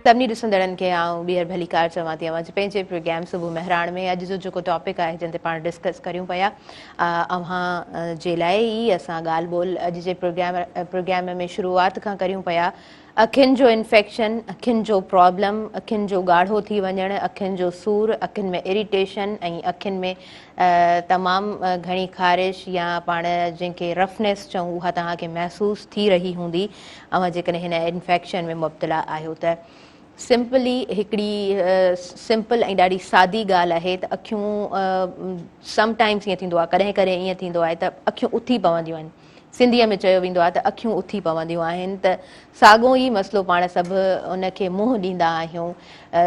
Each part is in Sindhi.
سڀني ڏسندڙن کي آئون ٻيهر ڀليڪار چوان ٿي اوهان جي پنهنجي پروگرام صبح مهراڻ ۾. اڄ جو جيڪو ٽاپڪ آهي جنهن تي پاڻ ڊسڪس ڪريون پيا، اوهان جي لاء ئي اسان ڳالهه ٻولهه اڄ جي پروگرام ۾ شروعات کان ڪريون پيا. اکين جو انفيڪشن، اکين جو پرابلم، اکين جو ڳاڙهو ٿي وڃڻ، اکين جو سور، اکين ۾ اريٽيشن ۽ اکين ۾ تمام گهڻي خارش يا پاڻ جنهن کي رفنيس چئون اها توهان کي محسوس ٿي رهي هوندي اوهان جيڪڏهن هن انفيڪشن ۾ مبتلا آهيو ته. سمپلي هڪڙي سمپل ۽ ڏاڍي سادي ڳالهه آهي ته اکيون سم ٽائمس ائين ٿيندو آهي، ڪڏهن ڪڏهن ائين ٿيندو آهي ته اکيون اٿي پونديون آهن. سنڌيء ۾ چيو ويندو آهي ته اکيون اٿي پونديون آهن ته ساڳو ئي مسئلو پاڻ سڀ ان کي منهن ڏيندا آهيون.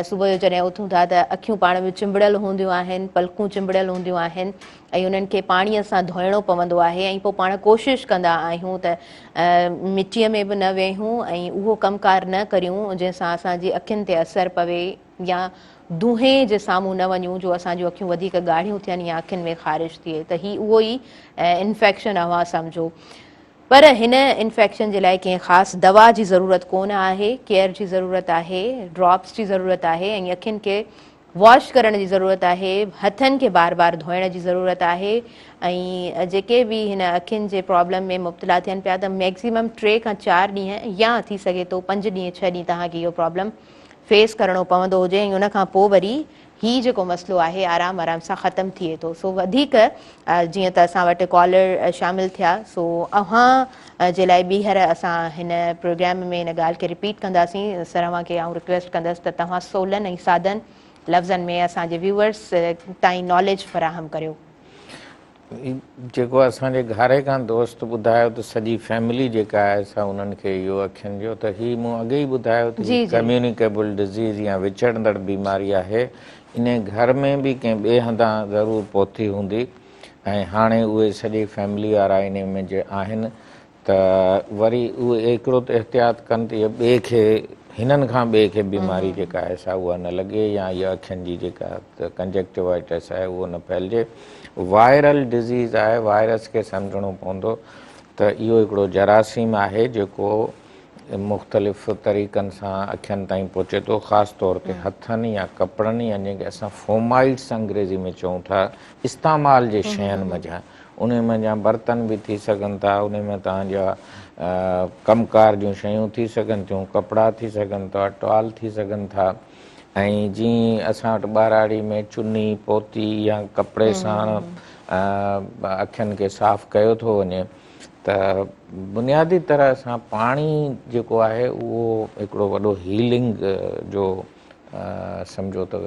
صبح جو جڏهن اٿون ٿا ته اکيون پاڻ ۾ چنبڙيل هونديون آهن، پلڪون چنبڙيل هونديون آهن ۽ انهن کي پاڻيء سان ڌوئڻو پوندو آهي ۽ پوء پاڻ ڪوشش ڪندا آهيون ته مٽيء ۾ به نه ويهون ۽ اهو ڪم ڪار نه ڪريون جنهن سان اسان جي اکين تي اثر پوي يا دونهين جي سامهون نه وڃون جو اسان جون اکيون وڌيڪ ڳاڙهيون ٿين يا اکين ۾ خارش ٿئي ته هي اهو ئي انفيڪشن اوهان سمجهو. پر هن انفيڪشن جي لاء ڪنهن خاص دوا جي ضرورت ڪونه آهي، ڪيئر جي ضرورت آهي، ڊراپس جي ضرورت آهي ۽ اکين کي واش ڪرڻ جي ضرورت آهي، هٿن کي بار بار ڌوئڻ جي ضرورت آهي ۽ جيڪي به هن اکين جي پرابلم ۾ مبتلا ٿين پيا ته ميڪسيمم 3 کان 4 ڏينهن يا ٿي سگهي ٿو 5 ڏينهن 6 ڏينهن توهان کي اهو پرابلم فيس ڪرڻو پوندو هجي ۽ ان کان پوء وري هي جيڪو مسئلو آهي آرام آرام سان ختم ٿئي ٿو. سو وڌيڪ جيئن ته اسان وٽ ڪالر شامل ٿيا سو اوهان جي لاء ٻيهر اسان هن پروگرام ۾ هن ڳالهه کي رپيٽ ڪنداسين. سر اوهان کي آئون رڪويسٽ ڪندس ته توهان سولن ۽ سادن لفظن ۾ اسان جي ويوئرس تائين ناليج فراهم ڪريو. جيڪو اسان جي گهاري کان دوست ٻڌايو ته سڄي فيملي جيڪا آهي سا انهن کي اهو اکين جو ته هي مون اڳي ئي ٻڌايو ته هي ڪميونيڪيبل ڊزيز يا وچڙندڙ بيماري آهي. انهي گهر ۾ به ڪنهن ٻئي هنڌان ضرور پهتي هوندي ۽ هاڻي اهي سڄي فيملي وارا انهي ۾ جي آهن ته وري اهي هڪڙو ته احتياط ڪن ته اها ٻئي کي هنن کان ٻئي کي بيماري جيڪا آهي سا اها نه لڳي يا اها اکين جي جيڪا ڪنجنڪٽيوائٽس آهي اهو نه ڦهلجي. وائرل ڊزيز آهي، وائرس کي سمجهڻو پوندو ته اهو هڪڙو جراثيم آهي جيڪو مختلف طريقن سان اکين تائين پهچي ٿو، خاص طور تي هٿن يا ڪپڙن يا جنهن کي اسان فومائٽس انگريزي ۾ چئون ٿا استعمال جي شين منجهان، انهي منجهان برتن به ٿي سگهن ٿا، انهي ۾ توهان جا ڪم ڪار جون شيون ٿي سگهن ٿيون، ڪپڙا ٿي سگهن ٿا، ٽوال ٿي سگهن ٿا ۽ جيئن اسان وٽ ٻهراڙي ۾ چني، پوتي يا ڪپڙي ساڻ اکين کي صاف ڪيو ٿو وڃي ته بنيادي طرح سان پاڻي جيڪو آهي اهو هڪڙو وڏو هيلنگ جو سمجهو ته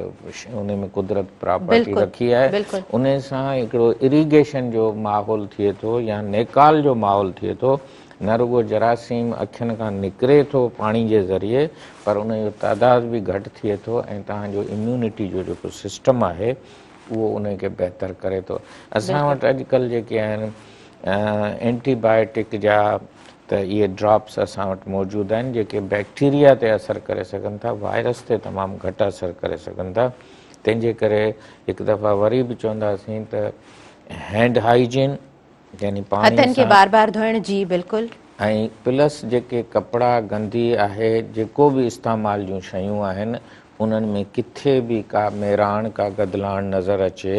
ان ۾ قدرت پراپرٽي رکي آهي ان سان هڪڙو اريگيشن جو ماحول ٿئي ٿو يا نيڪال جو ماحول ٿئي ٿو نه رڳو جراثيم اکين کان نڪري ٿو پاڻي جي ذريعي پر ان جو تعداد به گهٽ ٿئي ٿو ۽ توهان جو اميونٽي جو جيڪو سسٽم آهي اهو ان کي بهتر ڪري ٿو. اسان وٽ اڄڪلهه جيڪي آهن اينٽي بائيوٽڪ جا ته اهي ڊراپس اسان وٽ موجود آهن جيڪي بيڪٽيريا تي اثر ڪري سگهن ٿا، وائرس تي تمام گهٽ اثر ڪري سگهن ٿا. تنهن جي ڪري هڪ دفعا وري به چونداسين ته هينڊ هائيجين يعني پاڻي هٿن کي بار بار ڌوئڻ جي بلڪل. ۽ پلس جيڪي ڪپڙا گندي آهي جيڪو به استعمال جون شيون آهن انهن ۾ ڪٿي به ڪا ميراڻ، ڪا گدلاڻ نظر اچي،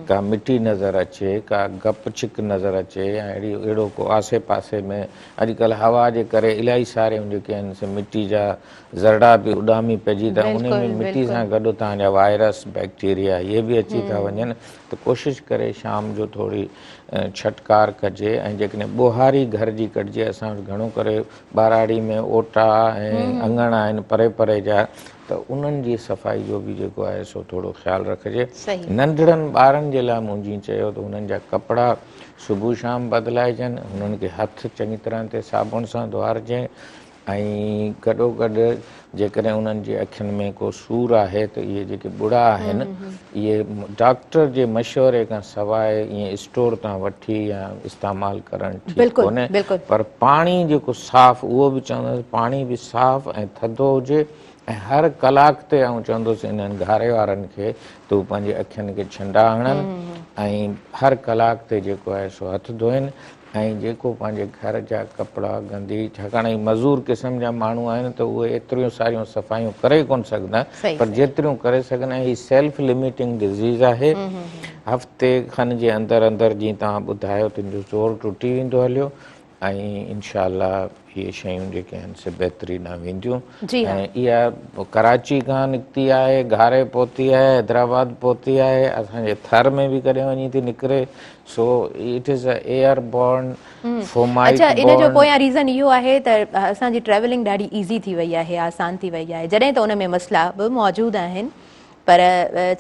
ڪا مٽي نظر اچي، ڪا گپ ڇڪ نظر اچي يا اهڙي اهڙو ڪو آسي پاسي ۾ اڄڪلهه هوا جي ڪري الاهي ساريون جيڪي آهن سي مٽي جا ذرڙا به اڏامي پئجي ٿا انهي ۾ مٽي سان گڏ اتان جا وائرس، بيڪٽيريا اهي به اچي ٿا وڃن ته ڪوشش ڪري شام جو ٿوري ڇٽڪار ڪجي ۽ جيڪڏهن ٻوهاري گهر جي ڪڍجي اسان وٽ گهڻو ڪري ٻهراڙي ۾ اوٽا ۽ اڱڻ آهن پري پري جا ته انهن جي صفائي جو به جيڪو آهي سو ٿورو خيال رکجي. ننڍڙن ٻارن جي لاء مون جيئن چيو ته انهن جا ڪپڙا صبح شام بدلائجن، انهن کي هٿ چڱي طرح تي صابڻ سان ڌوئارجي ۽ گڏوگڏ جيڪڏهن انهن جي اکين ۾ ڪو سور آهي ته اهي جيڪي ٻڙا آهن اهي ڊاڪٽر جي مشوري کان سواء ائين اسٽور تان وٺي يا استعمال ڪرڻ ٺيڪ ڪونهي پر پاڻي جيڪو صاف اهو به چوندس پاڻي به صاف ۽ ٿڌو هجي ۽ هر ڪلاڪ تي آئون چوندس انهن گهاري وارن کي ته هو پنهنجي اکين کي ڇنڊا هڻن ۽ هر ڪلاڪ تي جيڪو آهي سو هٿ ڌوئن. ۽ جيڪو پنهنجي گهر جا ڪپڙا گندي ڇاڪاڻ هي مزور قسم جا ماڻهو آهن ته اهي ايتريون ساريون صفايون ڪري ڪونه سگهندا پر جيتريون ڪري سگهن ۽ هي سيلف لميٽنگ ڊزيز آهي هفتي کن جي اندر اندر جيئن توهان ٻڌايو ته ان جو زور ٽٽي ويندو هليو ۽ انشاء الله اهي شيون جيڪي آهن سي بهتري ڏانهن وينديون ۽ اها ڪراچي کان نڪتي آهي گهاري پهتي آهي حيدرآباد پهتي آهي اسان جي ٿر ۾ به ڪڏهن وڃي ٿي نڪري so it is a air borne fomite اڇا ان جو پويان ريزن اهو آهي ته اسان جي ٽريولنگ ڏاڍي ايزي ٿي وئي آهي آسان ٿي وئي آهي جڏهن ته ان ۾ مسئلا به موجود آهن پر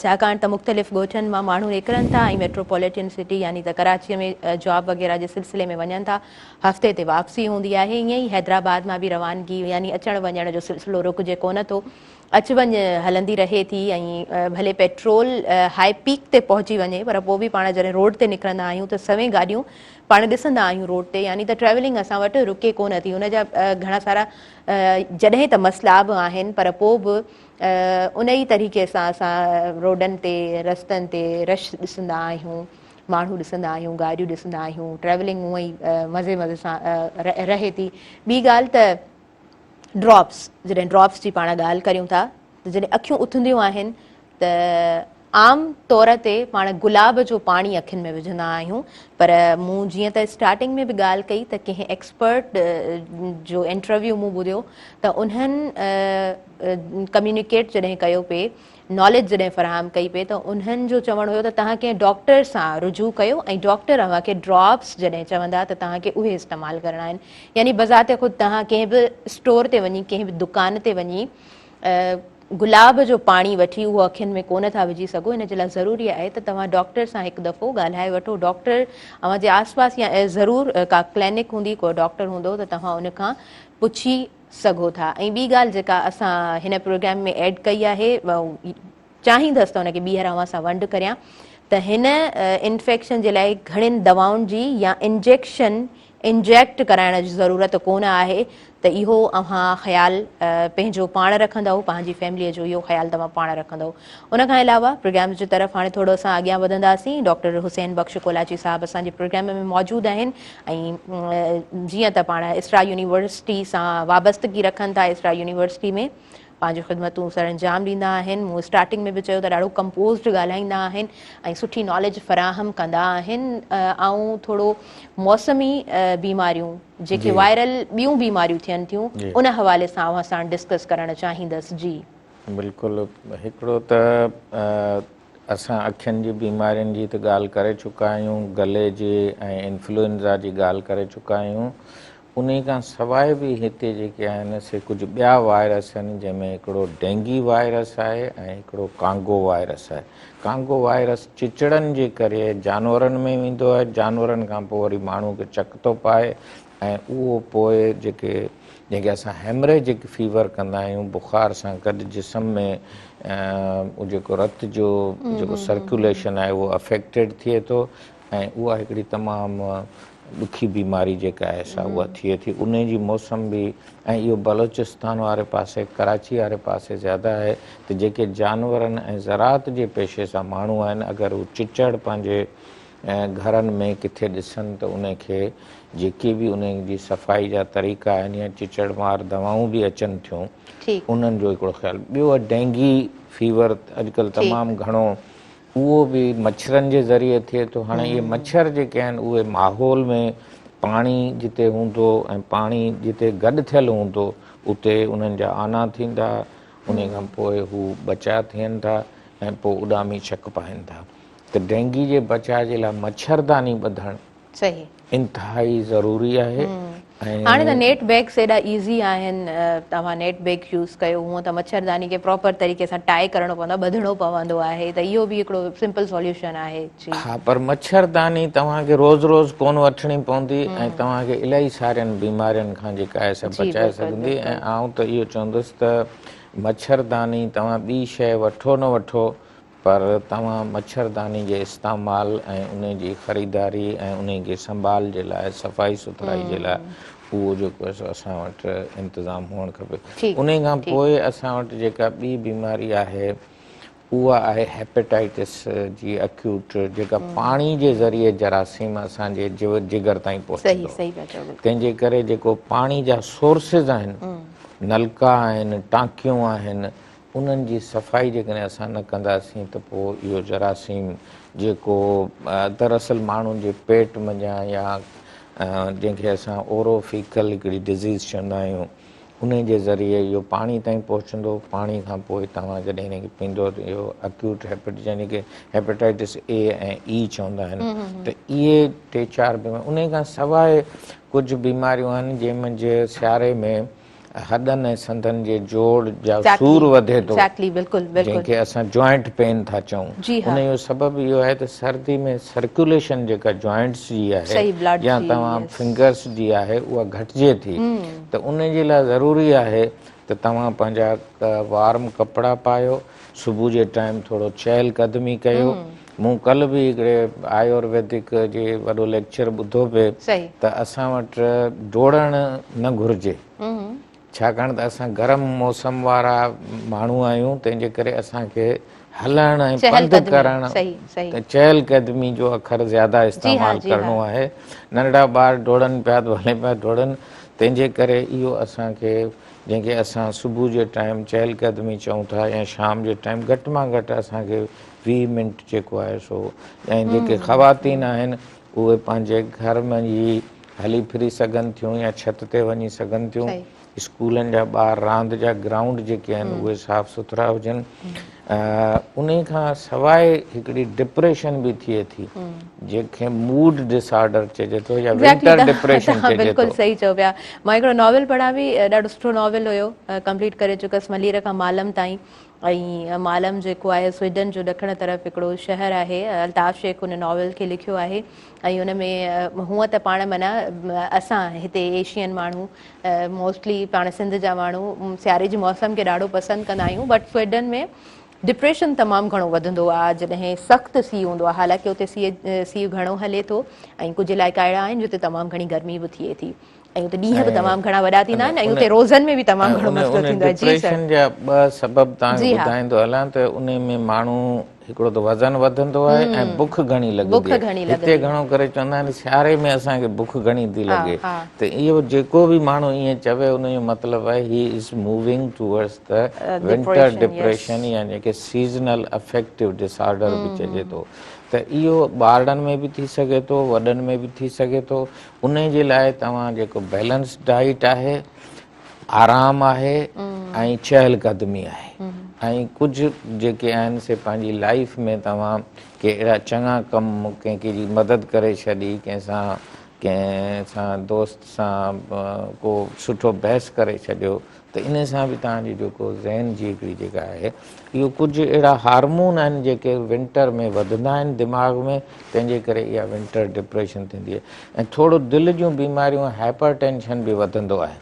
ڇاڪاڻ ته مختلف ڳوٺن مان ماڻهو نڪرن ٿا ۽ ميٽروپوليٽن سٽي يعني ته ڪراچيء ۾ جاب وغيره جي سلسلي ۾ وڃن ٿا هفتي تي واپسي هوندي آهي ائين ئي حيدرآباد مان به روانگي يعني اچڻ وڃڻ جو سلسلو رڪجي ڪونه ٿو اچ وڃ هلندي رهي ٿي ۽ ڀلي پيٽرول هاء پيڪ تي پهچي وڃي پر پوء به پاڻ جڏهن روڊ تي نڪرندا آهيون ته سوين گاڏيون پاڻ ڏسندا آهيون روڊ تي يعني ته ٽريولنگ اسان وٽ رڪي ڪونه ٿي ان جا گهڻا سارا جڏهن ته مسئلا به آهن پر پوء به ان ئي طريقي سان اسان روڊن تي رستن تي رش ڏسندا آهيون ماڻهو ڏسندا آهيون گاڏيون ڏسندا آهيون ٽريولنگ هونئن ئي مزي مزي سان رهي ٿي ٻي ڳالهه ته ڊراپس جڏهن ڊراپس جي پاڻ ڳالهه ڪريون ٿا ته جڏهن اکيون اٿنديون آهن ته عام طور تي پاڻ گلاب جو پاڻي اکين ۾ وجهندا آهيون پر مون جيئن ته اسٽارٽنگ ۾ به ڳالهه ڪئي ته ڪنهن ايڪسپرٽ جو انٽرويو مون ٻڌيو ته انهن ڪميونيڪيٽ جڏهن ڪيو پئي ناليج جڏهن فراهم ڪئي پئي ته انهن جو چوڻ هيو ته توهان ڪنهن ڊاڪٽر سان رجوع ڪيو ۽ ڊاڪٽر اوهان کي ڊراپس جڏهن چوندا ته توهان کي اهي استعمال ڪرڻا آهن يعني بذات خود توهان ڪنهن به اسٽور تي وڃي ڪنهن به دڪان تي وڃي گلاب جو پاڻي وٺي اهو اکين ۾ ڪونه ٿا وجهي سگهو ان جي لاء ضروري آهي ته توهان ڊاڪٽر سان هڪ دفعو ڳالهائي وٺو ڊاڪٽر اوهان جي آس پاس يا ضرور ڪا ڪلينڪ هوندي ڪو ڊاڪٽر هوندو ته توهان ان کان پڇي سگهو ٿا ۽ ٻي ڳالهه جيڪا اسان هن پروگرام ۾ ايڊ ڪئي آهي چاهيندس ته ان کي ٻيهر اوهان سان ونڊ ڪريان ته هن انفيڪشن جي لاء گهڻين دوائن جي يا انجيڪشن انجيڪٽ ڪرائڻ جي ضرورت ڪونه آهي ته اهو اوهان خيال پنهنجو پاڻ رکندؤ پنهنجي فيملي جو اهو خيال توهان پاڻ رکندؤ ان کان علاوه پروگرام جي طرف هاڻي ٿورو اسان اڳيان وڌنداسين ڊاڪٽر حسين بخش ڪولاچي صاحب اسان جي پروگرام ۾ موجود آهن ۽ جيئن ته پاڻ اسرا يونيورسٽي سان وابستگي رکن ٿا اسرا يونيورسٽي ۾ پنهنجون خدمتون سرانجام ڏيندا آهن مون اسٽارٽنگ ۾ به چيو ته ڏاڍو ڪمپوزڊ ڳالهائيندا آهن ۽ سٺي ناليج فراهم ڪندا آهن آئون ٿورو موسمي بيماريون جيڪي وائرل ٻيون بيماريون ٿين ٿيون ان حوالي سان اوهان سان ڊسڪس ڪرڻ چاهيندس جي. بلڪل هڪڙو ته اسان اکين جي بيمارين جي ته ڳالهه ڪري چڪا آهيون گلي جي ۽ انفلوئنزا جي ڳالهه ڪري چڪا آهيون انهي کان سواء به هتي جيڪي آهن سي ڪجهه ٻيا وائرس آهن جنهن ۾ هڪڙو ڊينگي وائرس آهي ۽ هڪڙو ڪانگو وائرس آهي. ڪانگو وائرس چچڙن جي ڪري جانورن ۾ ويندو آهي جانورن کان پوء وري ماڻهو کي چڪ ٿو پائي ۽ اهو پوء جيڪي جنهن کي اسان هيمريجڪ فيور ڪندا آهيون بخار سان گڏ جسم ۾ جيڪو رت جو جيڪو سرڪيوليشن آهي اهو افيڪٽيڊ ٿئي ٿو ۽ اها هڪڙي تمام ڏکي بيماري جيڪا آهي سا اها ٿئي ٿي انهي جي موسم به ۽ اهو بلوچستان واري پاسي ڪراچي واري پاسي زياده آهي ته جيڪي جانورن ۽ زراعت جي پيشي سان ماڻهو آهن اگر هو چچڙ پنهنجي گهرن ۾ ڪٿي ڏسن ته انهي کي جيڪي به انهي جي صفائي جا طريقا آهن يا چچڙ مار دوائون به اچن ٿيون انهن جو هڪڙو خيال ٻيو آهي ڊينگي فيور اڄڪلهه تمام گهڻو اهو به مڇرن جي ذريعي ٿئي ٿو. هاڻي اهي مڇر جيڪي آهن اهي ماحول ۾ پاڻي جتي هوندو ۽ پاڻي جتي گڏ ٿيل هوندو اتي انهن جا آنا ٿيندا انهي کان پوء هو ٻچا ٿين ٿا ۽ پوء اڏامي ڇڪ پائن ٿا ته ڊينگي جي بچاء جي لاء مڇرداني ٻڌڻ صحيح. انتهائي ضروري آهي ۽. هاڻي ته نيٽ بيگس ايڏا ايزي آهن توهان نيٽ بيگ يوز ڪيو هونء ته مڇرداني کي پراپر طريقي سان ٽائي ڪرڻو پوندو آهي ٻڌڻو پوندو آهي ته اهو به هڪڙو سمپل سوليوشن آهي جي. ها پر مڇرداني توهان کي روز روز ڪونه وٺڻي پوندي ۽ توهان کي الاهي سارين بيمارين کان جيڪا آهي سا بچائي سگهندي ۽ آئون ته اهو چوندس ته مڇرداني توهان ٻي شيء وٺو نه وٺو پر توهان مڇرداني جي استعمال ۽ انهي جي خريداري ۽ انهي کي سنڀال جي لاء صفائي سٿرائي جي لاء اهو جيڪو آهي سو اسان وٽ انتظام هئڻ کپي. انهي کان پوء اسان وٽ جيڪا ٻي بيماري آهي اها آهي هيپيٽائٽس جي اڪيوٽ جيڪا پاڻي جي ذريعي جراثيم اسان جي جگر تائين پهچندو تنهن جي ڪري جيڪو پاڻي جا سورسز آهن نلڪا آهن ٽانڪيون آهن انهن جي صفائي جيڪڏهن اسان نه ڪنداسين ته پوء اهو جراثيم جيڪو دراصل ماڻهن جي پيٽ منجهان يا جنهن کي اسان اورو فيڪل هڪڙي ڊزيز چوندا آهيون انهي جي ذريعي اهو پاڻي تائين پهچندو، پاڻي کان پوء توهان جڏهن ان کي پيئندو ته اهو اڪيوٽ هيپيٽ يعني ڪي هيپيٽائٽس اي ۽ اي چوندا آهن ته اهي ٽي چار بيماريون انهي کان سواء ڪجهه بيماريون آهن جنهن منجهه سياري ۾ هڏن ۽ سنڌن جي جوڙ جا سور وڌي ٿو جنهن کي اسان جوائنٽ پين ٿا چئون انهي جو سبب اهو آهي ته سردي ۾ سرڪيوليشن جيڪا جوائنٽس جي آهي يا توهان فنگرس جي آهي اها گهٽجي ٿي ته ان جي لاء ضروري آهي ته توهان پنهنجا وارم ڪپڙا پايو، صبح جي ٽائيم ٿورو چهل قدمي ڪيو. مون ڪلهه به هڪڙي آيورويدڪ جي وڏو ليڪچر ٻڌو پئي ته اسان وٽ ڊوڙڻ نه گهرجي ڇاڪاڻ ته اسان گرم موسم وارا ماڻهو آهيون تنهن جي ڪري اسان کي هلڻ ۽ پنڌ ڪرڻ ته چهل قدمي جو اکر زياده استعمال ڪرڻو آهي. ننڍڙا ٻار ڊوڙن پيا ته ڀلي پيا ڊوڙن تنهن جي ڪري اهو اسان کي جنهن کي اسان صبح جي ٽائيم چهل قدمي چئون ٿا يا شام جي ٽائيم گهٽ مان گهٽ اسان کي 20 منٽ جيڪو آهي سو ۽ جيڪي خواتين آهن اهي پنهنجي گهر ۾ ئي هلي ڦري سگهن ٿيون يا ڇت تي وڃي سگهن ٿيون. اسڪولن جا ٻار راند جا گرائونڊ جيڪي آهن اهي صاف سٿرا هجن. انهي کان سواء هڪڙي ڊپريشن به ٿئي ٿي جنهن کي موڊ ڊس آرڊر چئجي ٿو يا ونٽر ڊپريشن چئجي ٿو. بلڪل صحيح چئو پيا. مان هڪڙو ناول پڙهان پئي ڏاڍو سٺو ناول هيو ڪمپليٽ ڪري چڪس ملير کان مالم تائين ۽ مالم جيڪو آهي سوئيڊن جو ڏکڻ طرف هڪڙو شهر آهي الطاف شيخ ان ناول کي لکيو آهي ۽ ان ۾ هونء ته پاڻ معنيٰ اسان هتي ايشين ماڻهو موسٽلي پاڻ سنڌ جا ماڻهو سياري جي موسم کي ڏاڍو پسند ڪندا آهيون بٽ سوئيڊن ۾ ڊپريشن تمام گهڻو وڌندو آهي جڏهن سخت سيء هوندو آهي حالانڪه اتي سيء گهڻو هلي ٿو ۽ ڪجهه علائقا اهڙا آهن جتي تمام گهڻي گرمي به ٿئي ٿي ۽ اتي ڏينهن به تمام گهڻا وڏا ٿيندا آهن ۽ اتي روزن ۾ به تمام گهڻو مسئلو ٿيندو آهي. جي سر. ڊپريشن جا ٻه سبب توهان کي ٻڌائيندو هلان ته انهي ۾ ماڻهو هڪڙو ته وزن وڌندو آهي ۽ بک گهڻي لڳندي آهي. هتي گهڻو ڪري چوندا آهن سياري ۾ اسان کي بک گهڻي ٿي لڳي ته اهو جيڪو به ماڻهو ائين چوي ان جو مطلب آهي he is moving towards the winter depression يا جنهن کي سيزنل افيڪٽو ڊس آرڊر به چئجي ٿو ته اهو ٻارڙن ۾ به ٿي سگهي ٿو وڏن ۾ به ٿي سگهي ٿو. انهي جي لاء توهان جيڪو بيلنس ڊائيٽ آهي، آرام آهي ۽ چهل قدمي آهي ۽ ڪجهه جيڪي آهن سي پنهنجي لائيف ۾ توهان ڪي اهڙا چڱا ڪم ڪنهن کي جي مدد ڪري ڇڏي ڪنهن سان ڪنهن سان دوست سان ڪو سٺو بحث ڪري ڇڏيو ته انهي سان به توهان جي جيڪو ذهن جي هڪڙي جيڪا آهي اهو ڪجهه اهڙا هارمون آهن جيڪي ونٽر ۾ وڌندا آهن دماغ ۾ تنهن جي ڪري اها ونٽر ڊپريشن ٿيندي آهي ۽ ٿورو دل جون بيماريون هائپر ٽينشن به وڌندو آهي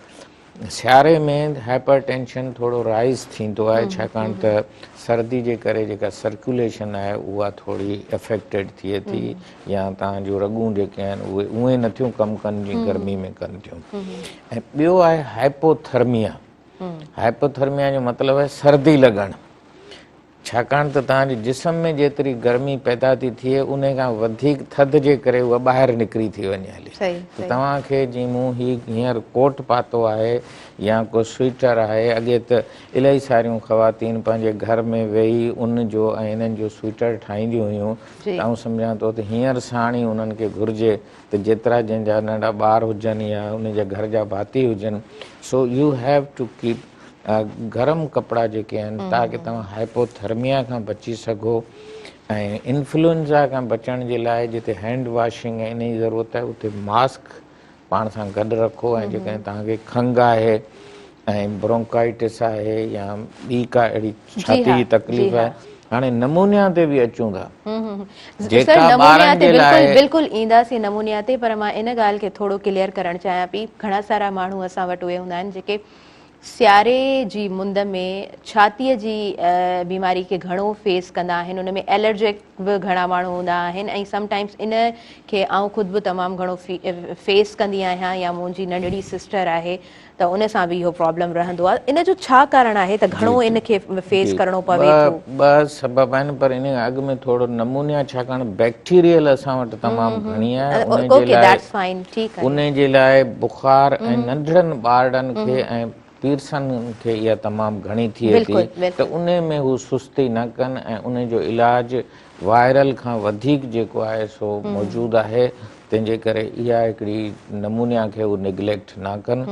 سياري ۾ هائپر ٽينشن ٿورو رائز ٿيندو آهي ڇاڪاڻ ته سردي جي ڪري جيڪا سرڪيوليشن آهي اها ٿوري افيڪٽيڊ ٿئي ٿي يا توهان جون رڳون جيڪي آهن اهي اونئين نٿيون ڪم ڪن جيئن گرمي ۾ ڪن ٿيون ۽ ٻيو آهي هائپوٿرميا هائپوٿرميا جو مطلب آهي سردي لڳڻ ڇاڪاڻ ته توهان جي جسم ۾ جيتري گرمي پيدا ٿي ٿئي ان کان وڌيڪ ٿڌ جي ڪري اها ٻاهر نڪري ٿي وڃي هلي ته توهان کي جيئن مون هي هينئر ڪوٽ پاتو آهي يا ڪو سوئيٽر آهي اڳي ته الاهي ساريون خواتين پنهنجي گهر ۾ ويهي ان جو ۽ انهن جو سوئيٽر ٺاهينديون هيون ته آئون سمجهان ٿو ته هينئر ساڻ ئي انهن کي گهرجي ته جيترا جنهن جا ننڍا ٻار هجن يا ان جا گهر جا ڀاتي هجن so you have to keep گرم ڪپڙا جيڪي آهن تاڪه توهان هائپوٿرميا کان بچي سگهو ۽ انفلوئنزا کان بچڻ جي لاء جتي هينڊ واشنگ ۽ ان جي ضرورت آهي اتي ماسڪ پاڻ سان گڏ رکو ۽ جيڪڏهن توهان کي کنگهه آهي ۽ برونڪائٽس آهي يا ٻي ڪا اهڙي ڇاتي جي تڪليف آهي هاڻي نمونيا تي به اچون ٿا جيڪا ٻارن جي لاء بلڪل اينداسين نمونيا تي پر مان ان ڳالهه کي ٿورو ڪليئر ڪرڻ چاهيان پئي گهڻا سارا ماڻهو اسان وٽ اهي هوندا آهن جيڪي سياري جي مند ۾ ڇاتيء جي بيماري کي گهڻو فيس ڪندا آهن ان ۾ الرجڪ به گهڻا ماڻهو هوندا آهن ۽ سم ٽائمس ان کي آئون خود به تمام گهڻو فيس ڪندي آهيان يا منهنجي ننڍڙي سسٽر آهي ته ان سان به اهو پرابلم رهندو آهي ان جو ڇا ڪارڻ آهي ته گهڻو ان کي فيس ڪرڻو پوي ٿو؟ ٻه سبب آهن پر ان کان اڳ ۾ ٿورو نمونيا ڇاڪاڻ بيڪٽيريل اسان وٽ تمام گهڻي آهي ان جي لاء ان جي لاء بخار ۽ ننڍڙن ٻارڙن کي ۽ پيرسن کي اها تمام گهڻي ٿئي ٿي ته ان ۾ هو سستي نه ڪن ۽ ان جو علاج وائرل کان وڌيڪ جيڪو آهي سو موجود آهي تنهن جي ڪري اها هڪڙي نمونيا کي هو نگليڪٽ نه ڪن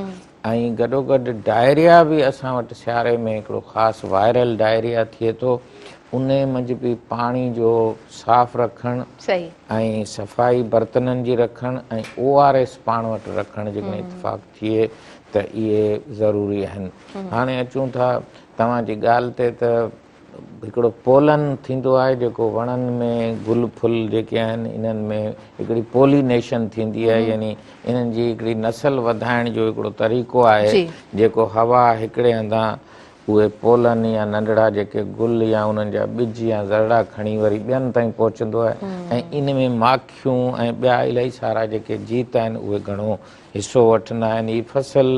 ۽ گڏوگڏ ڊائريا به اسان وٽ سياري ۾ هڪڙو خاص وائرل ڊائريا ٿئي ٿو ان منجهه به پاڻي جو صاف رکڻ ۽ صفائي برتنن جي رکڻ ۽ او آر ايس پاڻ وٽ رکڻ جيڪڏهن اتفاق ٿئي ته اهي ضروري آهن. هاڻي اچون ٿا توهان جي ڳالهه تي ته هڪڙو پولن ٿيندو آهي جيڪو وڻن ۾ گل ڦل جيڪي آهن انهن ۾ هڪڙي پولينيشن ٿيندي آهي يعني انهن جي هڪڙي نسل وڌائڻ جو هڪڙو طريقو آهي جيڪو هوا هڪڙي هنڌان اهي پولن يا ننڍڙا جيڪي گل يا انهن جا ٻج يا ذرڙا کڻي وري ٻين تائين پهچندو آهي ۽ ان ۾ ماکيون ۽ ٻيا الاهي سارا جيڪي جيت آهن اهي گهڻو حصو وٺندا آهن. هي فصل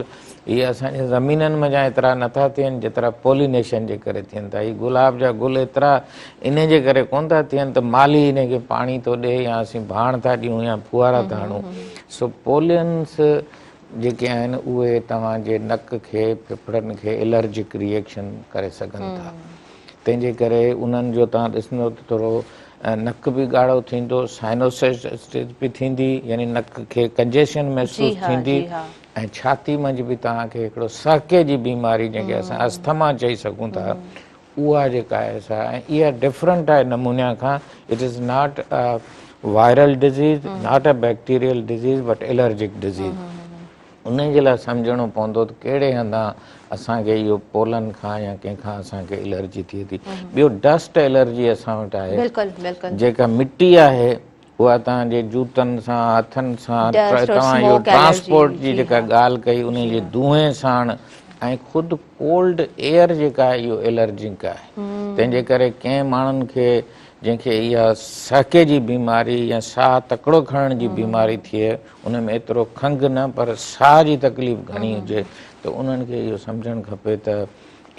هي اسان جي زمينن منجهان ايترا نٿا ٿين جيترا پولينيشن جي ڪري ٿين ٿا. هي گلاب جا گل ايترا انهي جي ڪري ڪونه ٿا ٿين ته مالهي انهي کي پاڻي ٿو ڏي يا اسين ڀاڻ ٿا ڏيون يا ڦوهارا ٿا هڻون. سو پولينس جيڪي آهن اهي توهان جي نڪ کي ڦڦڙن کي الرجڪ ريئيڪشن ڪري سگهن ٿا. تنهن جي ڪري انهن جو توهان ڏسندو ته ٿورو نڪ به ڳاڙهو ٿيندو، سائنوسائٽس به ٿيندي يعني نڪ کي ڪنجيشن محسوس ٿيندي ۽ ڇاتي منجهه به توهان کي هڪڙو سهڪي جي بيماري جنهن کي اسان اسٿما چئي سگهون ٿا اها جيڪا آهي سا ۽ اها ڊفرنٽ آهي نمونيا کان it is not a viral disease not a bacterial disease but allergic disease انهي جي لاء سمجهڻو پوندو ته ڪهڙي هنڌان اسان کي اهو پولن کان يا ڪنهن کان اسان کي الرجي ٿئي ٿي. ٻيو ڊسٽ الرجي اسان وٽ آهي. بلڪل بلڪل. جيڪا مٽي آهي اها توهان جي جوتن سان هٿن سان توهان اهو ٽرانسپورٽ جي جيڪا ڳالهه ڪئي انهي جي دونهين ساڻ ۽ خود ڪولڊ ايئر جيڪا آهي اهو الرجڪ آهي تنهن جي ڪري ڪنهن ماڻهن کي جنهن کي اها سهڪي جي بيماري يا ساهه تڪڙو کڻڻ جي بيماري ٿئي ان ۾ ايترو کنگهه نه پر ساهه جي تڪليف گهڻي هجي ته انهن کي اهو سمجهڻ کپي ته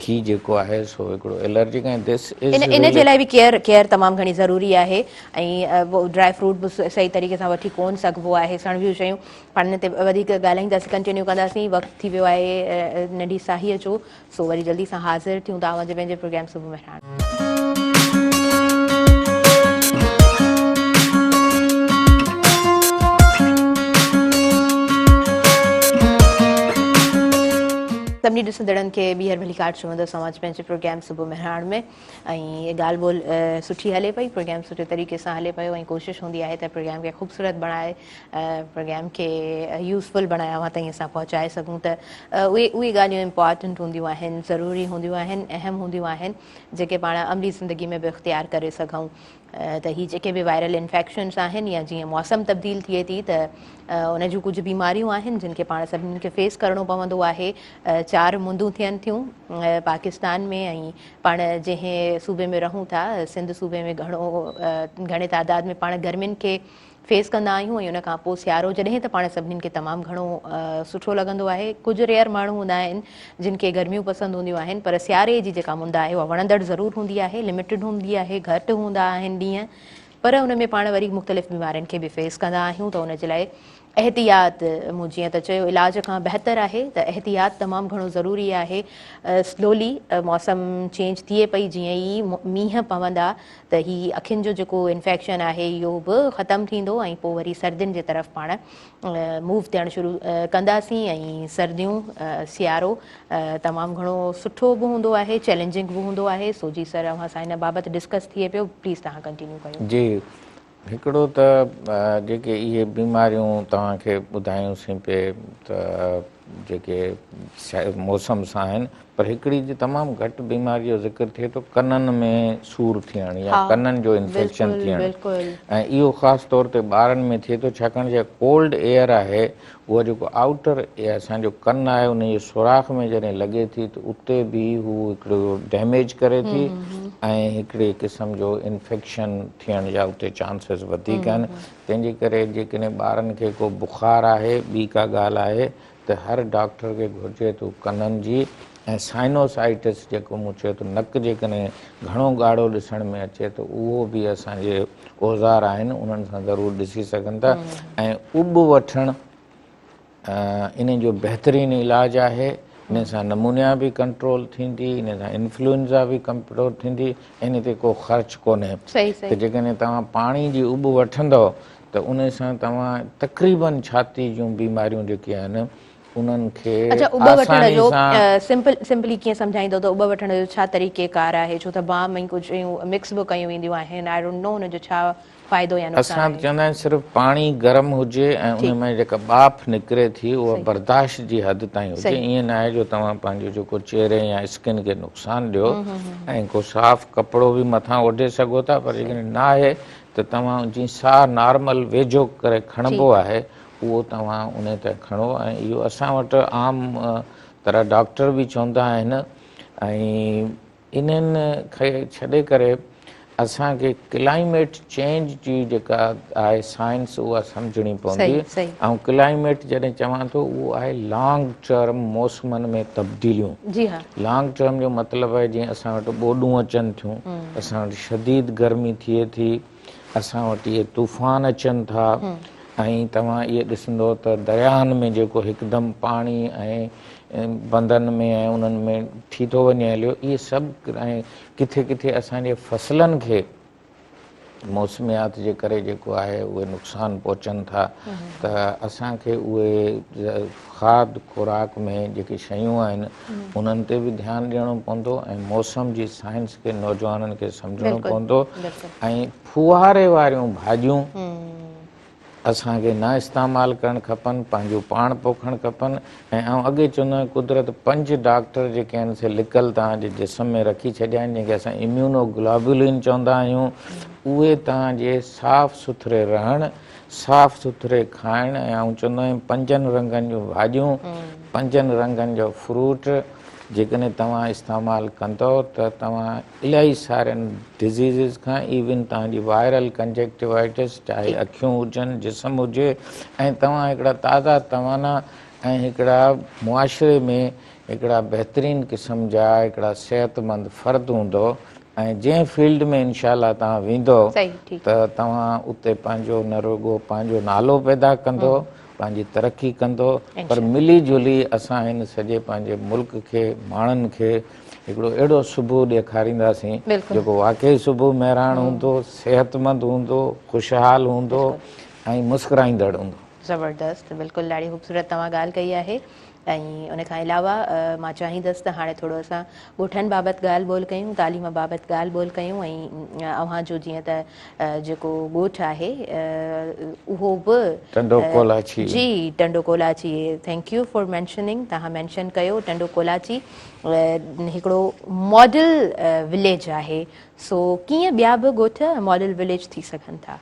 هي جيڪو آهي سو هڪڙو الرجڪ ۽ this از ان جي لاء به ڪيئر ڪيئر تمام گهڻي ضروري آهي ۽ ڊرائي فروٽ به صحيح طريقي سان وٺي ڪون سگهبو آهي سڻڀيون شيون پاڻ ان تي وڌيڪ ڳالهائينداسين ڪنٽينيو ڪنداسين وقت ٿي ويو آهي ننڍي ساهيء جو سو وري جلدي سان حاضر ٿيون ٿا اوهان جي پنهنجي پروگرام صبح مهراڻ. سڀني ڏسندڙن کي ٻيهر ڀليڪار چوندس اوهان جي پنهنجي پروگرام صبح مهراڻ ۾ ۽ ڳالهه ٻولهه سٺي هلي پئي پروگرام سٺي طريقي سان هلي پيو ۽ ڪوشش هوندي آهي ته پروگرام کي خوبصورت بڻائي پروگرام کي يوزفل بڻائي اوهان تائين اسان پهچائي سگهون ته اهي اهي ڳالهيون امپارٽنٽ هونديون آهن ضروري هونديون آهن اهم هونديون آهن جيڪي پاڻ عملي زندگي ۾ به اختيار ڪري سگهون ته هي جيڪي به وائرل انفيڪشنس آهن يا جيئن موسم تبديل ٿئي ٿي ته ان جون ڪجهه بيماريون آهن جن کي پاڻ سڀني کي فيس ڪرڻو پوندو آهي چار مندون ٿين ٿيون پاڪستان ۾ ۽ پاڻ جنهن صوبي ۾ رهون ٿا سنڌ صوبي ۾ گهڻو گهڻي تعداد ۾ پاڻ گرمين کي فيس ڪندا آهيون ۽ ان کان پوء سيارو جڏهن ته پاڻ سڀني کي تمام گهڻو سٺو لڳندو آهي ڪجهه ريئر ماڻهو هوندا آهن جن کي گرميون پسند هونديون آهن پر سياري جي جيڪا مند آهي اها وڻندڙ ضرور هوندي آهي لميٽيڊ هوندي آهي گهٽ هوندا آهن ڏينهن پر ان ۾ پاڻ وري مختلف بيمارين کي به فيس ڪندا آهيون ته ان جي لاء احتياط مون جيئن ته چيو علاج کان بهتر آهي ته احتياط تمام گهڻو ضروري آهي سلولي موسم چينج ٿئي پئي جيئن ئي مينهن پوندا ته هي اکين جو جيڪو انفيڪشن آهي اهو به ختم ٿيندو ۽ پوء وري سردين جي طرف پاڻ موو ٿيڻ شروع ڪنداسين ۽ سرديون سيارو تمام گهڻو سٺو به هوندو آهي چئلينجنگ به هوندو آهي سو جي سر اوهان سان ان بابت ڊسڪس ٿئي پيو پليز توهان ڪنٽينيو ڪيو. جي هڪڙو ته جيڪي اهي بيماريون توهان کي ٻڌايون سين پئي ته جيڪي موسم سان آهن پر هڪڙي جي تمام گهٽ بيماري جو ذڪر ٿئي ٿو ڪنن ۾ سور ٿيڻ يا ڪنن جو انفيڪشن ٿيڻ ۽ اهو خاص طور تي ٻارن ۾ ٿئي ٿو ڇاڪاڻ جيڪا ڪولڊ ايئر آهي اها جيڪو آئوٽر اسان جو ڪن آهي ان جي سوراخ ۾ جڏهن لڳي ٿي ته اتي به هو هڪڙو ڊيميج ڪري ٿي ۽ هڪڙي قسم جو انفيڪشن ٿيڻ جا اتي چانسز وڌيڪ آهن تنهن جي ڪري جيڪڏهن ٻارن کي ڪو بخار آهي ٻي ڪا ڳالهه آهي ته هر ڊاڪٽر کي گهرجي ته هو ڪنن جي ۽ سائنوسائٽس جيڪو مون چيو ته نڪ جيڪڏهن گهڻو ڳاڙهو ڏسڻ ۾ اچي ته اهو به اسان جي اوزار آهن انهن سان ضرور ڏسي سگهن ٿا ۽ اٻ وٺڻ ان جو بهترين علاج آهي ان سان نمونيا به ڪنٽرول ٿيندي ان سان انفلوئنزا به ڪنٽرول ٿيندي ان تي ڪو خرچ ڪونهي ته جيڪڏهن توهان پاڻي جي اٻ وٺندؤ ته ان سان توهان تقريبن ڇاتي جون بيماريون جيڪي آهن انهن کي اڇا اٻ وٺڻ جو سمپل سمپلي ڪيئن سمجهائيندو ته اٻ وٺڻ جو ڇا طريقي ڪار آهي ڇو ته بام ۽ ڪجهه شيون مڪس به ڪيون وينديون آهن I don't know ان جو ڇا فائدو يا نقصان اسان ته چوندا آهيون صرف پاڻي گرم هجي ۽ ان ۾ جيڪا ٻاڦ نڪري ٿي اها برداشت جي حد تائين هجي ائين ناهي جو توهان پنهنجو جيڪو چهري يا اسڪن کي نقصان ڏيو ۽ ڪو صاف ڪپڙو به مٿان اوڍي سگهو ٿا پر جيڪڏهن ناهي ته توهان جيئن ساهه نارمل ويجهو ڪري کڻبو آهي اهو توهان انهي تي کڻو ۽ اهو اسان وٽ عام طرح ڊاڪٽر به چوندا آهن ۽ انهن کي ڇڏي ڪري اسان کي ڪلائميٽ چينج جي جيڪا آهي سائنس اها سمجهڻي پوندي ۽ ڪلائميٽ جڏهن چوان ٿو اهو آهي لانگ ٽرم موسمن ۾ تبديليون جي ها لانگ ٽرم جو مطلب آهي جيئن اسان وٽ ٻوڏون اچن ٿيون اسان وٽ شديد گرمي ٿئي ٿي اسان وٽ اهي طوفان اچن ٿا ۽ توهان اهي ڏسندو ته درياهن ۾ جيڪو هڪدم پاڻي ۽ بندن ۾ ۽ انهن ۾ ٿي ٿو وڃي هليو اهي سڀ ۽ ڪٿي ڪٿي اسان جي فصلن کي موسميات جي ڪري جيڪو آهي اهي نقصان پهچن ٿا ته اسان کي اهي کاڌ خوراڪ ۾ جيڪي شيون آهن انهن تي به ڌيان ڏيڻو پوندو ۽ موسم جي سائنس کي نوجوانن کي سمجهڻو پوندو ۽ ڦوهاري واريون ڀاڄيون اسان کي نه استعمال ڪرڻ کپن، پنهنجو پاڻ پوکڻ کپن ۽ آئون اڳي چوندو آهيان قدرت پنج ڊاڪٽر جيڪي آهن سي لڪل توهان جي جسم ۾ رکي ڇڏيا آهن جنهن کي اسان اميونو گلابولين چوندا آهيون اهي توهان جي صاف سٿري رهڻ صاف سٿري کائڻ ۽ آئون چوندو آهيان پنجن رنگن جون ڀاڄيون پنجن رنگن جو فروٽ جيڪڏهن توهان استعمال ڪندؤ ته توهان الاهي سارين ڊزيزز کان ايون توهان جي وائرل ڪنجيڪٽيوائٽس چاهي اکيون هجن جسم هجي ۽ توهان هڪڙا تازا توانا ۽ هڪڙا معاشري ۾ هڪڙا بهترين قسم جا هڪڙا صحتمند فرد هوندؤ ۽ جنهن فيلڊ ۾ انشاء الله توهان ويندؤ ته توهان اتي پنهنجو نه رڳو پنهنجو نالو پيدا ڪندؤ پنهنجي ترقي ڪندو پر ملي جلي اسان هن سڄي پنهنجي ملڪ کي ماڻهن کي هڪڙو اهڙو صبح ڏيکارينداسين جيڪو واقعي صبح مهراڻ هوندو صحتمند هوندو خوشحال هوندو ۽ مسڪرائيندڙ هوندو. زبردست بلڪل ڏاڍي خوبصورت توهان ڳالهه ڪئي آهي ۽ ان کان علاوه مان چاهيندس ته هاڻي ٿورو اسان ڳوٺن بابت ڳالهه ٻولهه ڪيون تعليم بابت ڳالهه ٻولهه ڪيون ۽ اوهان جو جيئن ته جيڪو ڳوٺ آهي اهو به ٽنڊو ڪولاچي جي Tando Kolachi thank you for mentioning توهان مينشن ڪيو ٽنڊو ڪولاچي هڪڙو ماڊل وليج آهي سو ڪيئن ٻيا به ڳوٺ ماڊل وليج ٿي سگهن ٿا؟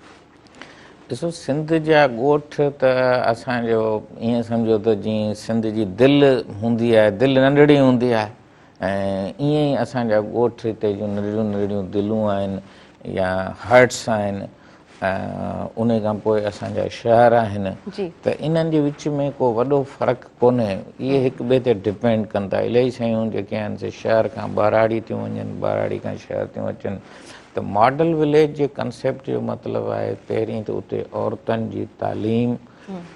ڏسو سنڌ جا ڳوٺ ته اسان جو ائين سمجهو ته جيئن سنڌ جي دل هوندي آهي دل ننڍڙي هوندي آهي ۽ ائين ئي اسان جا ڳوٺ هتي جون ننڍڙيون ننڍڙيون دلون آهن يا هرٽس آهن ان کان پوء اسان جا شهر آهن ته انهن جي وچ ۾ ڪو وڏو فرق ڪونهي اهي هڪ ٻئي تي ڊپينڊ ڪن ٿا الاهي شيون جيڪي آهن سي شهر کان ٻهراڙي ٿيون وڃن ٻهراڙي کان شهر ٿيون اچن ته ماڊل وليج جي ڪنسيپٽ جو مطلب آهي پهرين ته اتي عورتن جي تعليم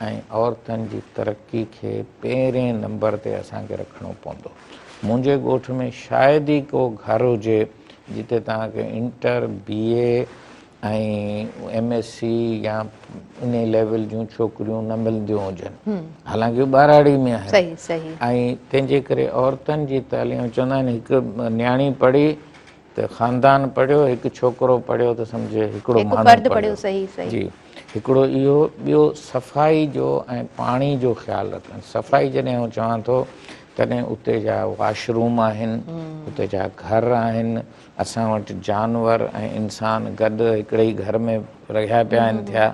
۽ عورتن جي ترقي کي پهرين نمبر تي اسان کي رکڻو پوندو. منهنجي ڳوٺ ۾ شايد ئي ڪو گهر هجي جتي توهان کي inter, B A ۽ M S C يا انهي ليول جون ڇوڪريون نه ملنديون هجن حالانڪه هو ٻهراڙي ۾ آهن ۽ تنهن جي ڪري عورتن جي تعليم چوندا آهن هڪ نياڻي پڙهي ته خاندان پڙهيو، هڪ ڇوڪرو پڙهيو ته سمجهه هڪڙو ماڻهو پڙهيو. جي. هڪڙو اهو، ٻيو صفائي جو ۽ پاڻي جو خيال رکڻ. صفائي جڏهن آئون چوان ٿو تڏهن اتي جا واش روم آهن، اتي جا گهر آهن، اسان وٽ جانور ۽ انسان گڏ هڪڙي ئي گهر ۾ رهيا پيا آهن ٿيا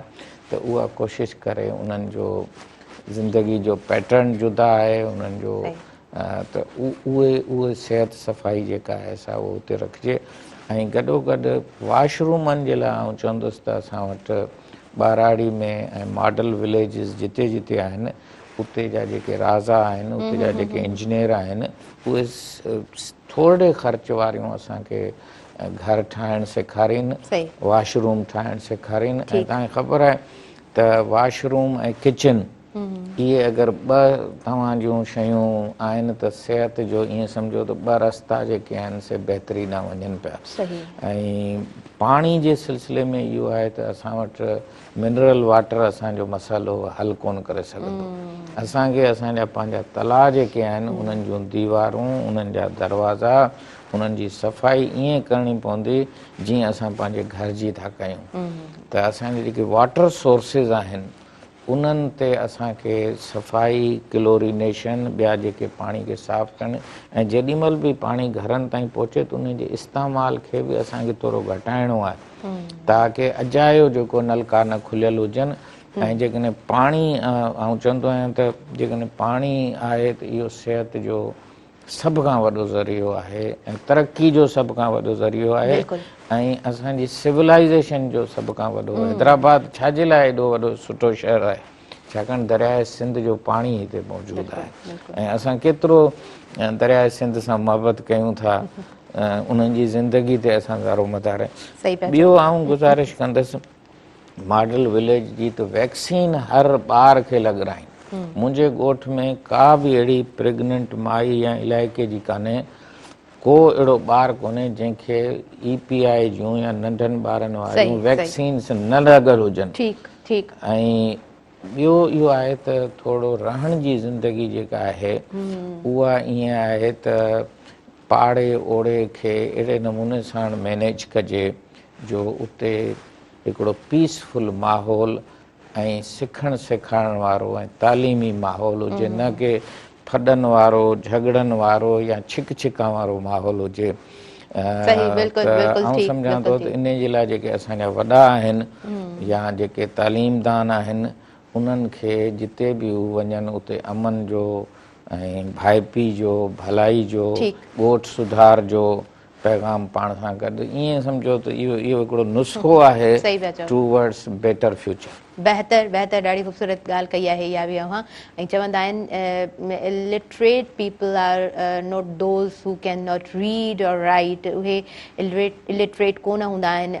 ته اها ڪوشش ڪري انهن جو زندگي جو پيٽرن جدا آهي انهن جو ته اهي اهي صحت صفائي جيڪا آهي سا اهو اتي رکجي ۽ گڏو گڏ واش رومن جي لاء آئون چوندس ته اسان وٽ ٻهراڙي ۾ ۽ ماڊل وليجز جتي جتي آهن اتي جا جيڪي رازا آهن اتي جا جيڪي انجنيئر آهن اهي ٿورڙي خرچ واريون اسان کي گهر ٺاهڻ سيکارين واش روم ٺاهڻ سيکارين ۽ توهان کي خبر آهي ته واش روم ۽ ڪچن اهي اگر ٻه توهان جون شيون آهن ته صحت جو ائين سمجهو ته ٻه رستا جيڪي آهن سي بهتري ڏانهن وڃن پيا ۽ پاڻي جي سلسلي ۾ اهو آهي ته اسان وٽ منرل واٽر اسان جو مسئلو حل ڪونه ڪري سگهندو اسان کي اسان جا پنهنجا تلاء جيڪي آهن انهن جون ديوارون انهن جا دروازا انهن جي صفائي ائين ڪرڻي پوندي جيئن اسان پنهنجي گهر جي ٿا ڪيون ته اسان جي جيڪي واٽر سورسز آهن انهن تي اسان کي صفائي، ڪلورينيشن، ٻيا جيڪي پاڻي کي صاف ڪرڻ ۽ جيڏي مهل به پاڻي گهرن تائين پهچي ته انهي جي استعمال کي به اسان کي ٿورو گهٽائڻو آهي تاڪه اجايو جيڪو نلڪا نه کليل هجن ۽ جيڪڏهن پاڻي آئون چوندو آهيان ته جيڪڏهن پاڻي آهي ته اهو صحت جو سڀ کان وڏو ذريعو آهي ۽ ترقي جو سڀ کان وڏو ذريعو آهي ۽ اسان جي سولائيزيشن جو سڀ کان وڏو حيدرآباد ڇا جي لاء ايڏو وڏو سٺو شهر آهي ڇاڪاڻ درياء سنڌ جو پاڻي هتي موجود آهي ۽ اسان ڪيترو درياء سنڌ سان محبت ڪيون ٿا انهن جي زندگي تي اسان دارو مدار ٻيو آئون گذارش ڪندس ماڊل وليج جي ته ويڪسين هر ٻار کي لڳرائين. منهنجي ڳوٺ ۾ ڪا به اهڙي پريگننٽ مائي يا علائقي جي ڪانهي، ڪو اهڙو ٻار ڪونهي جنهن کي اي پي آء جون يا ننڍن ٻارن واريون ويڪسينس نه لڳل هجن. ۽ ٻيو اهو آهي ته ٿورو رهڻ جي زندگي جيڪا آهي اها ائين آهي ته پاڙي اوڙي کي اهڙي نموني ساڻ مينيج ڪجي جو اتي هڪڙو پيس فل ماحول ۽ سکڻ سيکارڻ وارو ۽ تعليمي ماحول هجي نه ڪي ڦڏن وارو جهڳڙن وارو يا ڇڪ ڇڪان وارو ماحول هجي ته آئون سمجهان ٿو ته انهي جي لاء جيڪي اسان جا وڏا آهن يا جيڪي تعليم دان آهن انهن کي جتي به هو وڃن اتي امن جو ۽ ڀائپي جو ڀلائي جو ڳوٺ سڌار جو پيغام پاڻ سان گڏ ائين سمجهو ته اهو اهو هڪڙو نسخو آهي ٽوورڊس بيٽر فيوچر. بهتر بهتر ڏاڍي خوبصورت ڳالهه ڪئي آهي اها به اوهان ۽ چوندا آهن illiterate people are not those who can not read or write اهي الٽريٽ ڪونه هوندا آهن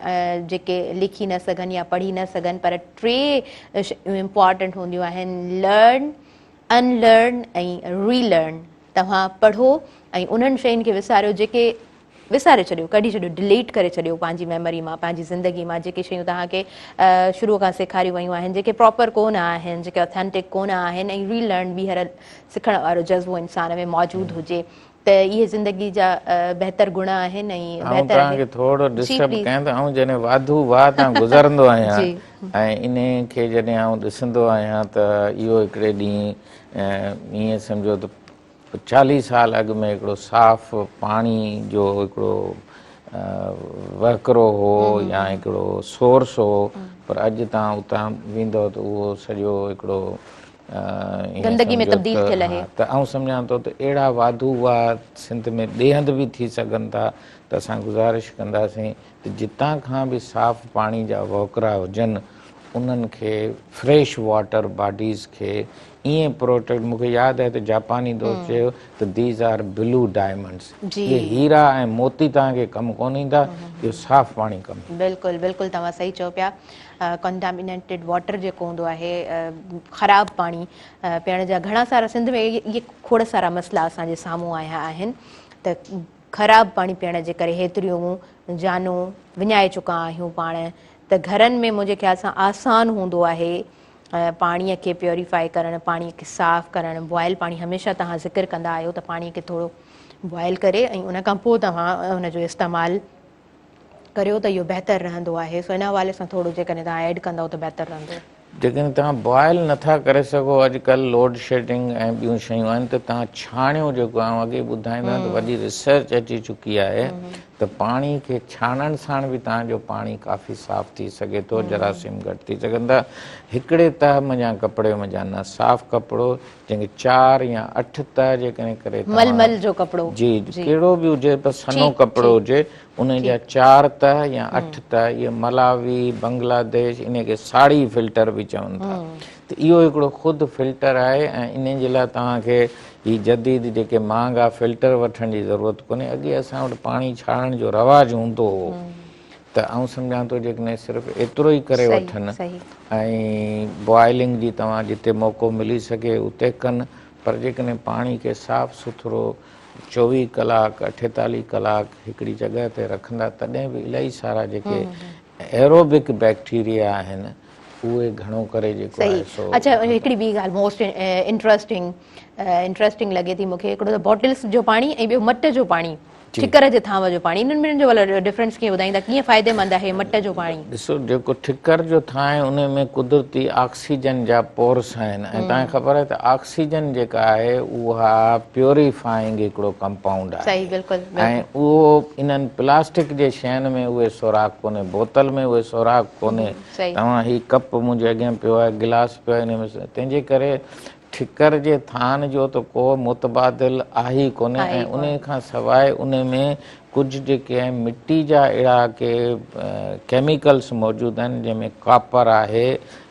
جيڪي لکي نه سگهن يا پڙهي نه سگهن پر ٽي شيون امپارٽنٽ هونديون آهن learn unlearn ۽ relearn توهان پڙهو ۽ انهن شين کي وساريو جيڪي وساري ڇڏيو ڪڍي ڇڏيو ڊليٽ ڪري ڇڏيو پنهنجي ميموري مان پنهنجي زندگي مان جيڪي شيون توهان کي شروع کان سيکاريون ويون آهن جيڪي پراپر ڪونه آهن جيڪي اٿينٽڪ ڪونه آهن ۽ ري لرن ٻيهر سکڻ وارو جذبو انسان ۾ موجود هجي ته اهي زندگي جا بهتر گڻ آهن ۽ آئون بهتر توهان کي ٿورو ڊسٽرب ڪيان ته آئون جڏهن واڌو واهه تان گذرندو آهيان ۽ انهي کي جڏهن آئون ڏسندو آهيان ته اهو هڪڙي ڏينهن ائين سمجهو ته چاليهه سال اڳ ۾ هڪڙو صاف پاڻي جو هڪڙو وهڪرو هو يا هڪڙو سورس هو پر اڄ توهان اتان ويندؤ ته اهو سڄو هڪڙو گندگي ۾ تبديل ٿيل آهي. ته آئون سمجهان ٿو ته اهڙا واڌو واهه سنڌ ۾ ٻئي هنڌ به ٿي سگهن ٿا ته اسان گذارش ڪنداسين ته جتان کان به صاف پاڻي جا وهڪرا هجن انهن کي فريش واٽر باڊيز کي ائين پروٽيڪٽ مون کي ياد آهي ته جاپاني دوست چيو ته these are blue diamonds اهي هيرا ۽ موتي توهان کي ڪم ڪونه ايندا اهو صاف پاڻي ڪم ايندو. بلڪل بلڪل توهان صحيح چئو پيا ڪنٽامينيٽيڊ واٽر جيڪو هوندو آهي خراب پاڻي پيئڻ جا گهڻا سارا سنڌ ۾ اهي کوڙ سارا مسئلا اسان جي سامهون آيا آهن ته خراب پاڻي پيئڻ جي ڪري هيتريون جانون وڃائي چڪا آهيون پاڻ ته گهرن ۾ منهنجي خيال سان آسان هوندو آهي پاڻي کي پيوريفائي ڪرڻ پاڻي کي صاف ڪرڻ بوائل پاڻي هميشه توهان ذڪر ڪندا آهيو ته پاڻي کي ٿورو بوائل ڪري ۽ ان کان پوء توهان ان جو استعمال ڪريو ته اهو بهتر رهندو آهي سو ان حوالي سان ٿورو جيڪڏهن توهان ايڊ ڪندؤ ته بهتر رهندو. جيڪڏهن توهان بوائل نٿا ڪري سگهو اڄ ڪلهه لوڊ شيڊنگ ۽ ٻيون شيون آهن ته توهان ڇاڻيو جيڪو آئون اڳي ٻڌائيندو آهيان ته وڏي ريسرچ اچي چڪي آهي ته پاڻي کي ڇاڻڻ ساڻ به توهان جو پاڻي ڪافي صاف ٿي سگهي ٿو جراثيم گهٽ ٿي سگهن ٿا هڪڙي تهه منجهان ڪپڙي منجهان نه صاف ڪپڙو جنهن کي 4 يا 8 تهه جيڪڏهن ڪري توهان ململ جو ڪپڙو جي ڪهڙو به هجي پر سنهو ڪپڙو هجي انهي جا 4 تهه يا 8 تهه اهي ملاوي، بنگلاديش انهي کي ساڙهي فلٽر به چون ٿا ته اهو هڪڙو خود فلٽر آهي ۽ انهي جي لاء توهان کي هي جديد جيڪي مهانگا فلٽر وٺڻ جي ضرورت ڪونهي اڳي اسان وٽ پاڻي ڇاڻڻ جو رواج هوندو هو ته آئون سمجهان ٿو جيڪڏهن صرف ايترو ئي ڪري وٺن ۽ بوائلنگ جي توهان جتي موقعو ملي سگهي اتي ڪن پر جيڪڏهن پاڻي کي صاف سٿرو 24 ڪلاڪ 48 ڪلاڪ هڪڙي جڳهه تي رکندا تڏهن به الاهي سارا جيڪي ايروبڪ بيڪٽيريا آهن اهي گهڻو ڪري جيڪو آهي سو. اڇا هڪڙي ٻي ڳالهه موسٽ انٽرسٽنگ انٽرسٽنگ لڳي ٿي مونکي هڪڙو ته بوٽلس جو پاڻي ۽ ٻيو مٽ جو پاڻي ٺڪر جي ٿانو جو پاڻي انهن ٻنهين جو ڀلا ڊفرنس ڪيئن ٻڌائيندا ڪيئن فائديمند آهي مٽ جو پاڻي؟ ڏسو جيڪو ٺڪر جو ٿانء آهي ان ۾ قدرتي آڪسيجن جا پورس آهن ۽ توهان کي خبر آهي ته آڪسيجن جيڪا آهي اها پيوريفائنگ هڪڙو ڪمپائونڊ آهي صحيح بلڪل ۽ اهو انهن پلاسٽڪ جي شين ۾ اهي سوراخ ڪونهي بوتل ۾ اهي سوراخ ڪونهي توهان هي ڪپ منهنجي اڳيان پيو آهي گلاس پيو آهي ان ۾ تنهن جي ڪري ٺڪر جي ٿان جو ته ڪو متبادل آهي ئي ڪونهي ۽ انهي کان سواء انهي ۾ ڪجهه جيڪي آهن مٽي جا اهڙا ڪي ڪيميڪلس موجود آهن جنهن ۾ ڪاپر آهي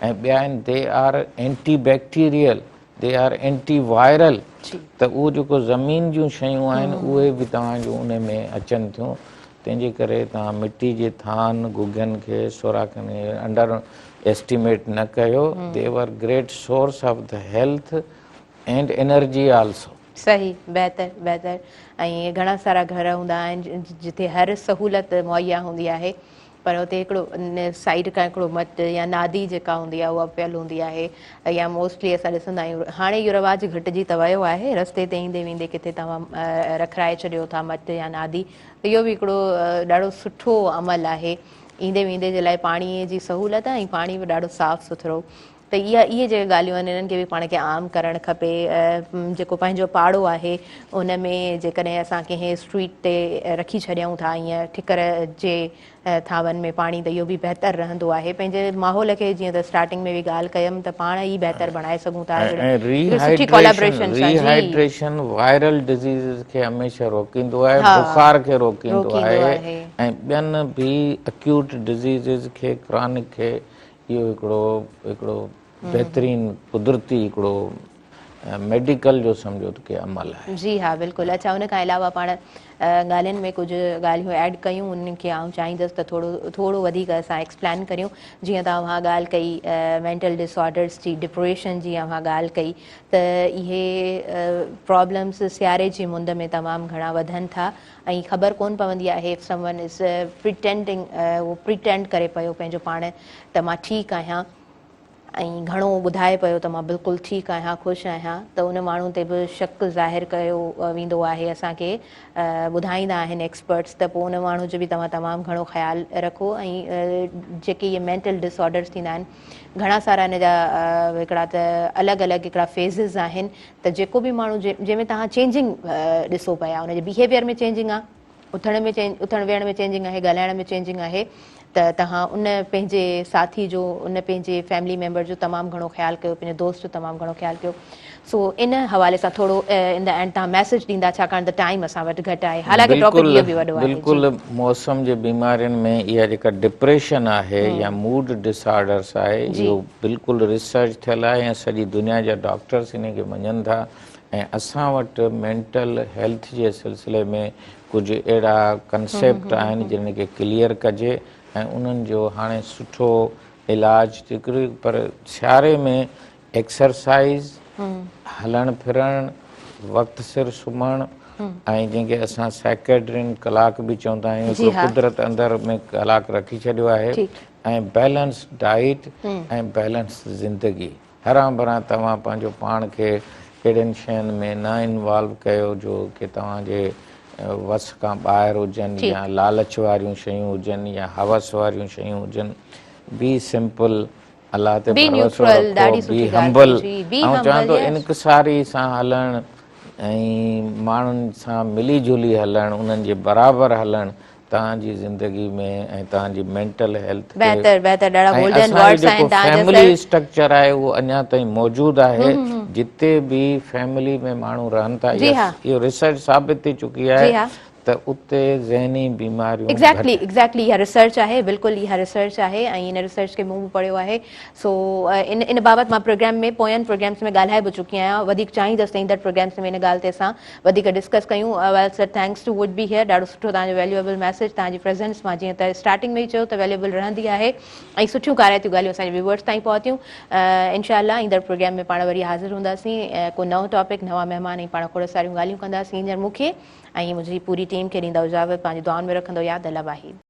۽ ٻيا آهن they are anti bacterial they are anti viral ته اهو جيڪو زمين جون شيون آهن اهي به توهان جون انهي ۾ اچن ٿيون تنهن جي ڪري توهان مٽي جي ٿان گهگهين کي سوراخن کي انڊر ايسٽيميٽ نه ڪيو they were great source of the health and energy also. صحيح بهتر بهتر ۽ گهڻا سارا گهر هوندا آهن جتي هر سهولت مهيا هوندي آهي پر اتي هڪڙو سائيڊ کان هڪڙو مٽ يا نادي جيڪا هوندي آهي اها پيل هوندي آهي يا موسٽلي اسان ڏسندا آهيون هاڻي اهو رواج گهٽجي ته ويو آهي رستي تي ايندي ويندي ڪٿي توهان رکرائي ڇڏيو ٿا مٽ يا نادي اهو به هڪڙو ڏاڍو سٺو عمل آهي ايندي ويندي جي لاء پاڻي جي سهولت ۽ پاڻي به ڏاڍو صاف سٿرو ته اها اهي جيڪي ڳالهيون آهن انهن کي به پاڻ کي عام ڪرڻ کپي جيڪو پنهنجو پاڙو آهي ان ۾ جيڪڏهن اسان ڪنهن اسٽريٽ تي رکي ڇڏيون ٿا ائين ٺڪر جي ٿانون ۾ پاڻي ته اهو به بهتر رهندو آهي پنهنجي ماحول کي جيئن ته اسٽارٽنگ ۾ به ڳالهه ڪيم ته پاڻ ئي بهتر بڻائي سگهون ٿا ۽ سٺي ڪولابريشن سان جي ريهائيڊريشن وائرل ڊزيزز کي هميشه روڪيندو آهي بخار کي روڪيندو آهي ۽ ٻين به اڪيوٽ ڊزيزز کي ڪرانڪ کي اهو هڪڙو هڪڙو بهترين قدرتي هڪڙو ميڊيڪل جو سمجهو ته ڪي عمل آهي. جي ها بلڪل اڇا ان کان علاوه پاڻ ڳالهين ۾ ڪجهه ڳالهيون ايڊ ڪيون انهن کي آئون چاهيندس ته ٿورو ٿورو وڌيڪ اسان ايڪسپلين ڪريون جيئن ته اوهان ڳالهه ڪئي مينٽل ڊس آرڊرس جي ڊپريشن جي اوهان ڳالهه ڪئي ته اهي پرابلمس سياري جي مند ۾ تمام گهڻا وڌن ٿا ۽ خبر ڪون پوندي آهي if some one is pretending اهو پريٽينڊ ڪري پيو پنهنجو پاڻ ته مان ٺيڪ آهيان ۽ گهڻو ٻڌائي پيو ته مان بلڪل ٺيڪ آهيان خوش آهيان ته ان ماڻهو تي به شڪ ظاهر ڪيو ويندو آهي اسان کي ٻڌائيندا آهن ايڪسپرٽس ته پوء ان ماڻهو جو به توهان تمام گهڻو خيال رکو ۽ جيڪي اهي مينٽل ڊس آرڊرس ٿيندا آهن گهڻا سارا ان جا هڪڙا ته الڳ الڳ هڪڙا فيزز آهن ته جيڪو به ماڻهو جنهن ۾ توهان چينجنگ ڏسو پيا ان جي بيهيويئر ۾ چينجنگ آ اٿڻ ۾ اٿڻ ويهڻ ۾ چينجنگ آهي ڳالهائڻ ۾ چينجنگ آهي ته توهان ان پنهنجي ساٿي جو ان پنهنجي فيملي ميمبر جو تمام گهڻو خيال ڪيو پنهنجي دوست جو تمام گهڻو خيال ڪيو سو ان حوالي سان ٿورو ان دا اينڊ توهان ميسيج ڏيندا ڇاڪاڻ ته ٽائيم اسان وٽ گهٽ آهي حالانڪه ٽاپڪ اهو به وڏو آهي بلڪل موسم جي بيمارين ۾ اها جيڪا ڊپريشن آهي يا موڊ ڊس آرڊرس آهي اهو بلڪل ريسرچ ٿيل آهي ۽ سڄي دنيا جا ڊاڪٽرس ان کي مڃن ٿا ۽ اسان وٽ مينٽل هيلٿ جي سلسلي ۾ ڪجهه اهڙا ڪنسيپٽ آهن جن کي ڪليئر ڪجي ۽ انهن جو هاڻي سٺو علاج پر سياري ۾ ايڪسرسائيز، هلڻ ڦرڻ، وقت سر سمهڻ ۽ جنهن کي اسان سائيڪيڊرين ڪلاڪ به چوندا آهيون هڪڙو قدرت اندر ۾ ڪلاڪ رکي ڇڏيو آهي ۽ بيلنس ڊائيٽ ۽ بيلنس زندگي هران ڀران توهان پنهنجو پاڻ کي اهڙين شين ۾ نه انوالو ڪيو جو ڪي توهان جي وس کان ٻاهر هجن يا لالچ واريون شيون هجن يا حوس واريون شيون هجن بي سمپل الله تي ڀروسو رکو بي همبل آئون چوان ٿو انڪساري سان هلڻ ۽ ماڻهن سان ملي جلي هلڻ انهن جي برابر هلڻ توهان جي زندگي ۾ ۽ توهان جي مينٽل هيلٿ کي بهتر بهتر ڏاڍا گولڊن ورڊز آهن توهان جا سر فيملي اسٽرڪچر آهي اهو اڃا تائين موجود آهي جتي به فيملي ۾ ماڻهو رهن ٿا اهو ريسرچ ثابت ٿي چڪي آهي ته اتي ذهني بيماريون ايگزيڪٽلي ايگزيڪٽلي اها ريسرچ آهي بلڪل اها ريسرچ آهي ۽ ان ريسرچ کي مون به پڙهيو آهي سو ان ان بابت مان پروگرام ۾ پوين پروگرامس ۾ ڳالهائي به چڪي آهيان وڌيڪ چاهيندس ته ايندڙ پروگرامس ۾ ان ڳالهه تي اسان وڌيڪ ڊسڪس ڪيون well sir thanks to would be here ڏاڍو سٺو توهان جو ويليوئبل ميسيج توهان جي پريزنس مان جيئن ته اسٽارٽنگ ۾ ئي چيو ته ويليوئبل رهندي آهي ۽ سٺيون ڪارائتيون ڳالهيون اسان جي ويوئرس تائين پهتيون انشاء الله ايندڙ پروگرام ۾ پاڻ وري حاضر هونداسين ڪو نئون ٽاپڪ نوان مهمان ۽ پاڻ کوڙ ساريون ڳالهيون ڪنداسين هينئر مون کي ۽ منهنجي پوري ٽيم کي ڏيندا اجازت پنهنجي دعائن ۾ رکندو ياد الله واحد.